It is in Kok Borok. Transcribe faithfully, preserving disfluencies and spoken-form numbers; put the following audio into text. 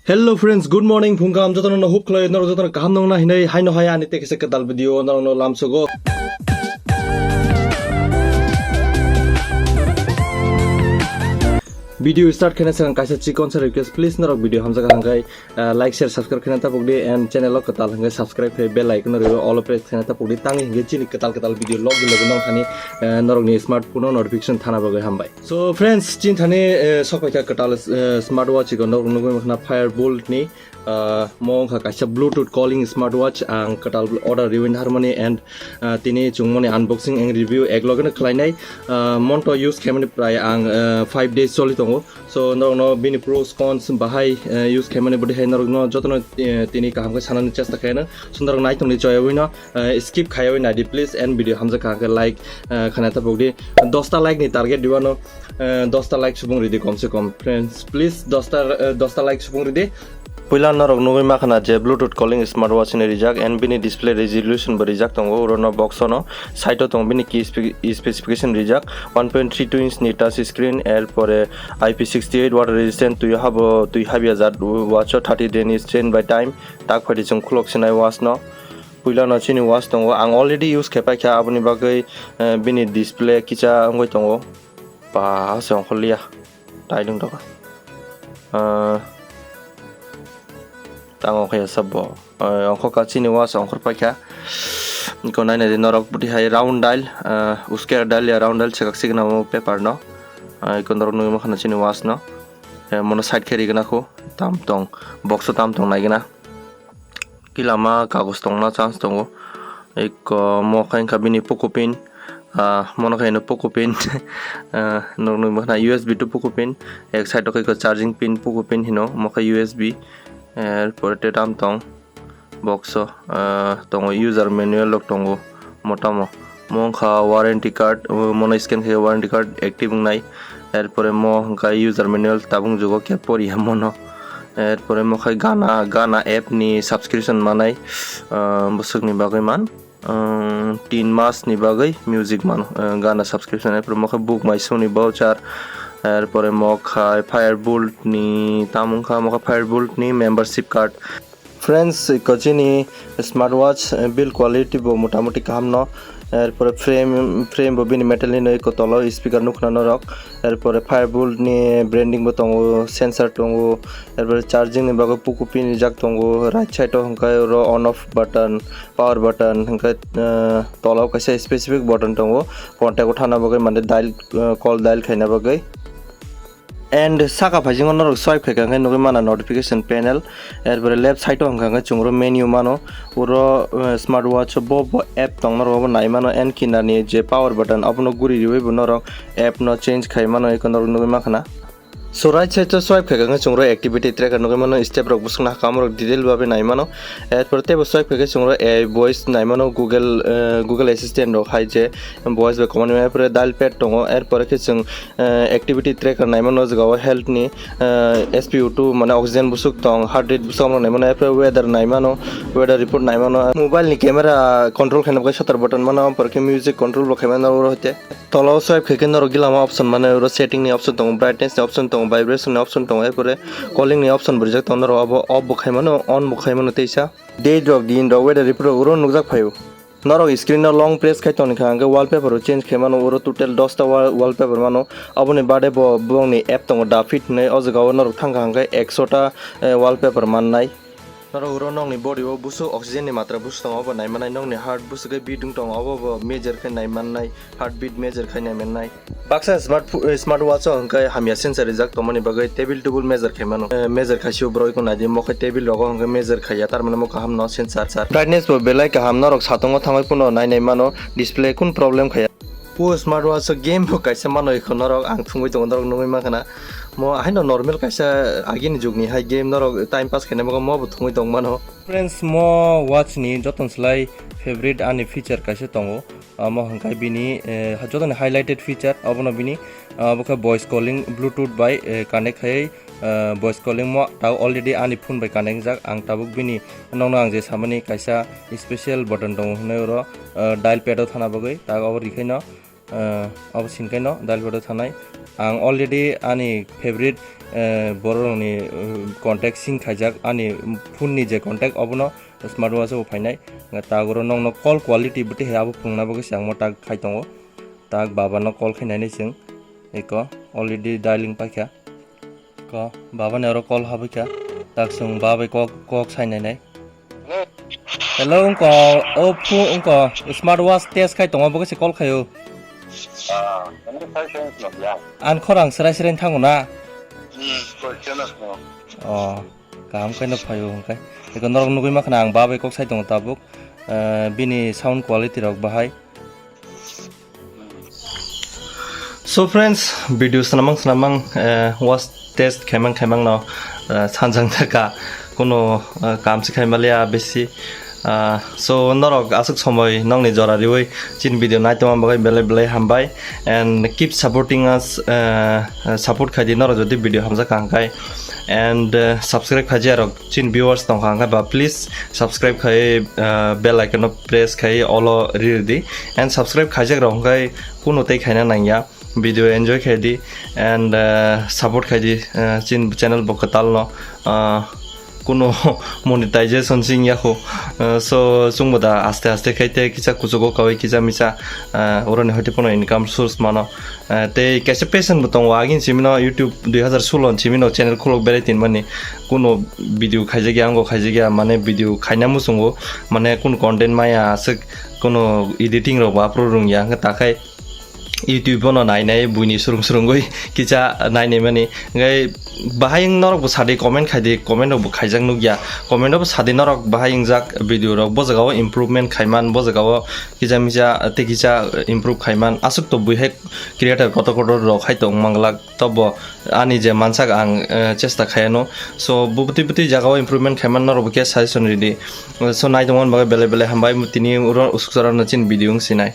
Hello friends, good morning. Phung kaham jotono no hope khlai norok jotono kaham nongna hinai haino hai ani tekisa kwtal video norok no lamsogo. Video start khaina swkang kaisa chikon sa request, please norok video hamjak hangkai, uh, like, share, subscribe khaina tapok di and channel o kwtal hangkai subscribe khai bell icon no riwi all press khaina tapok di, tangwi hingke chini kwtal kwtal video log log nong thani, uh, norok ni smartphone o notification thana bagwi hambai. So friends, chini thani, uh, sok paikha kwtal, uh, smartwatch iko norok nugwi makhna Firebolt ni, uh, mo wngkha kaisa Bluetooth calling smartwatch ang kwtal order riwi harmoni and, uh, tini chwngmoni unboxing and review ek loge no khlainai, uh, monto use khaimani prai ang, uh, five days choli tongo. So norokno bini pros cons bahai, eh, use khaimani bwdihai norokno jotono, eh, tini kaham khe sanani chesta khaino. So norok naitongni choyawi no, eh, skip khaiwi naidi please and video hamjak kha khe like, eh, khana tapok di. Dosta like ni target diwano, eh, dosta like subung ridi kom se kom. Friends, please dosta, eh, dosta like subung ridi. Puila norok nugwi makhana je Bluetooth calling smartwatch ni rijak and bini display resolution bo rijak tongo, urono box ono side o tongo bini key spe-, specification rijak one point three two inch ni touch screen, er pore I P sixty eight water resistant, twi habo twi habya jat watch o thirty day ni stand by time. Tak phaidi chwng khulok sinai watch no. Puila no chini watch tongo, ang already use khe paikha, aboni bagwi, eh, bini display kicha wngwi tongo. Pa se ongkhorliya. Tailung doka. Ah, tang ongkha ya sabo. Ah, ongkha ka chini watch ongkhor paikha. Iko nai nai di norok bwdihai round dial, ah, usker dial ya round dial chekak signa mo paper no. Ah, iko norok nugwi makhana chini watch no. Eh, mono side khe rigna kho. Tam tong. Box o tam tong naigna. Kilama kagoz tongna chance tongo. Eko mo khe wngkha bini Poco pin, ah, mono khe hino Poco pin, ah, norok nugwi makhna U S B to Poco pin, ek side o khe eko charging pin Poco pin hino, mo khe U S B, er pore te tam tong box o, ah, tongo user manual rok tongo motamo. Mo wngkha warranty card, o mono scan khe warranty card active wngnai. Erpore mo hwnkha user manual tabuk jugo khe poriya mono. Erpore mo khai Gaana, Gaana app ni subscription manai, ah, bwswkni bagwi man, ah, tin mas ni bagwi music mano, ah, Gaana subscription. Erpore mo khai Book My Show ni voucher, erpore mo khai Firebolt ni, tamo wngkha mo khai Firebolt ni membership card. Friends, iko chini smartwatch, eh, build quality bo motamuti kaham no. Erpore frame, frame bo bini metal ni no, iko tolo speaker nukna norok. Erpore Firebolt ni branding bo tongo, sensor tongo. Erpore charging ni bagwi Poco pin rijak tongo. Right side o hwnkhe oro on off button, power button, hwnkhe, eh, tolo kaisa specific button tongo. Contact o thana bagwi mane dial, eh, call dial khaina bagwi. And saka phaisingo norok swipe khaikha hwnkhe nugwi mana notification panel, erpore left side o hwnkha hwnkhe chwngro menu mano, uro, eh, smartwatch o bo bo app tong norok obo nai mano, and kinani je power button obono guri riwi bo norok app no change khai mano, eko norok nugwi makhana. So right side o swipe khaikha hwnkhe chwngro activity tracker nugwi mano, step rok bwswkno hakam rok detail babe nai mano, erpore teibo swipe khaikhe chwngro A I voice nai mano, Google, eh, Google Assistant rok hai je voice bai comment mano, erpore dial pad tongo, erpore khe chwng eh, activity tracker naimano, o jaga o health ni, eh, S P O two mane oxygen bwswk tong, heart rate bwswk tong naimano, apre weather naimano, weather report naimano, mobile ni camera control khaina bagwi shutter button mano, ampore khe music control bo khaimano oro hwte. Tolo swipe khaikhe norok gilama option mano, oro setting ni option tongo, brightness ni option tongo, vibration ni option tongo, apore calling ni option bo rijak tongo, norok abo off bo khaimano, on bo khaimano teisa. Date rok, din rok, weather report rok oro nukjak phaio. Norok screen no long press khai tongkha hwnkhe wallpaper o change khai mano, oro total dosta wa-, wallpaper mano. Aboni bade bo bongni app tongo Dafit hinwi, o jaga o norok thangkha hwnkhe ekso ta, eh, wallpaper mannai. Norok oro nokni body o busu oxygen ni matra busu tongo, obo nai mannai, nokni heart busu khe beat wng tongo, obo bo measure khe nai mannai, heart beat measure khai nai mannai. Baksa smart pho-, eh, smart watch o hwnkhe hamya sensor rijak tongmani bagwi table table measure khai mano. Eh, measure khai sio borok iko naidi, mo khe table rogo hwnkhe measure khaiya, tar mane mo kaham no sensor sar. Brightness bo belai kaham, norok satungo thangwi phano nai nai mano, display kun problem khaiya. O smart watch o game bo kaisa mano iko norok, ang thungwi tongo, norok nugwi mankha na. Mo haino normal kaisa agini jugni hai game, norok time pass khaina bagwi mo bo thungwi tong mano. Friends, mo watch ni joton slai favorite ani feature kaisa tongo. Omo hwnkhe bini, eh, jotoni highlighted feature, obono bini, ah, obo khe voice calling Bluetooth bai, eh, connect khai, eh, voice calling mo tao already ani phone bai connect jak. Ang tabuk bini nokno ang je samani kaisa special button tongo hwnwi oro, eh, dial pad o thana bagwi, tak obo rikhaino. Ah, abo sini kaino Dalbado thanai. Ang already ani favorite, eh, bororokni, eh, contact sing khaijak, ani phone ni je contact obono smart watch o phainai. Nga tagoro nokno call quality bwtwi hai abo phunukna bagwi se ang mo tak khai tongo. Tak baba no call khai nainai chwng. Eko already dialing paikha. Ko baba ni oro call habwi kha. Tak chwng baba bai kok, kok sai nainai. Hello, wngko, o phu-, wngko, smart watch test khai tongo, bo kaisa call khaio. Ah, ano sai sai no ya. An khorang serai serai thango na? Hmm, question no. Oh, kaham khaino phaio hwnkhe. Eko norok nugwi makhna ang baba bai kok sai tongo tabuk. Eh, bini sound quality rok bahai. So friends, video swnamang swnamang, eh, watch test khaimang khaimang no, eh, sanjang thaka kuno, eh, kam se khaimaliya besi. Ah, so norok aswk somoi nokni jora riwi chin video naitongma bagwi belai belai hambai and keep supporting us, eh, support khaidi norok jodi video hamjak kha hwnkhe and, eh, subscribe khaijak rok chin viewers tongkha hwnkhe ba please subscribe khai, ah, bell icon no press khai olo riri di and subscribe khaijak rok hwnkhe kuno tei khaina nangya video enjoy khai di and, ah, support khai di, ah, chin channel bo kwtal no, ah, kuno monetization sing yakho, ah, so chwngbo da aste aste khai tei kisa kuchugo kawi kisa misa, ah, oroni hoite pono income source mano. Eh, tei kaisa passion bo tongo, agini simi no YouTube dui hazar solo ni simi no channel khulok berai tinmani, kuno video khaijak ya, ango khaijak ya, mane video khaina muchungo, mane kuno content maya aswk, kuno editing rok bo upload rwngya, hwnkhe takhai YouTube bono nai nai buini swrwng swrwngwi kisa nai nai mani, hwnkhe bahai wng norok bo sadi comment khaidi, comment rok bo khaijak nukya, comment rok bo sadi norok bahai wngjak video rok bo jaga o improvement khaiman, bo jaga o kisa misa tei kisa improve khaiman, aswk to buihai creator kotor kotor rok hai tong manglak, tobo ani je mansak ang, eh, chesta khaiano. So, bwtwi bwtwi jagao improvement khaiman norok bo khe suggestion ridi. So, naitongmani bagwi belai belai hambai, tini oro usuk chara no chin video wng sinai.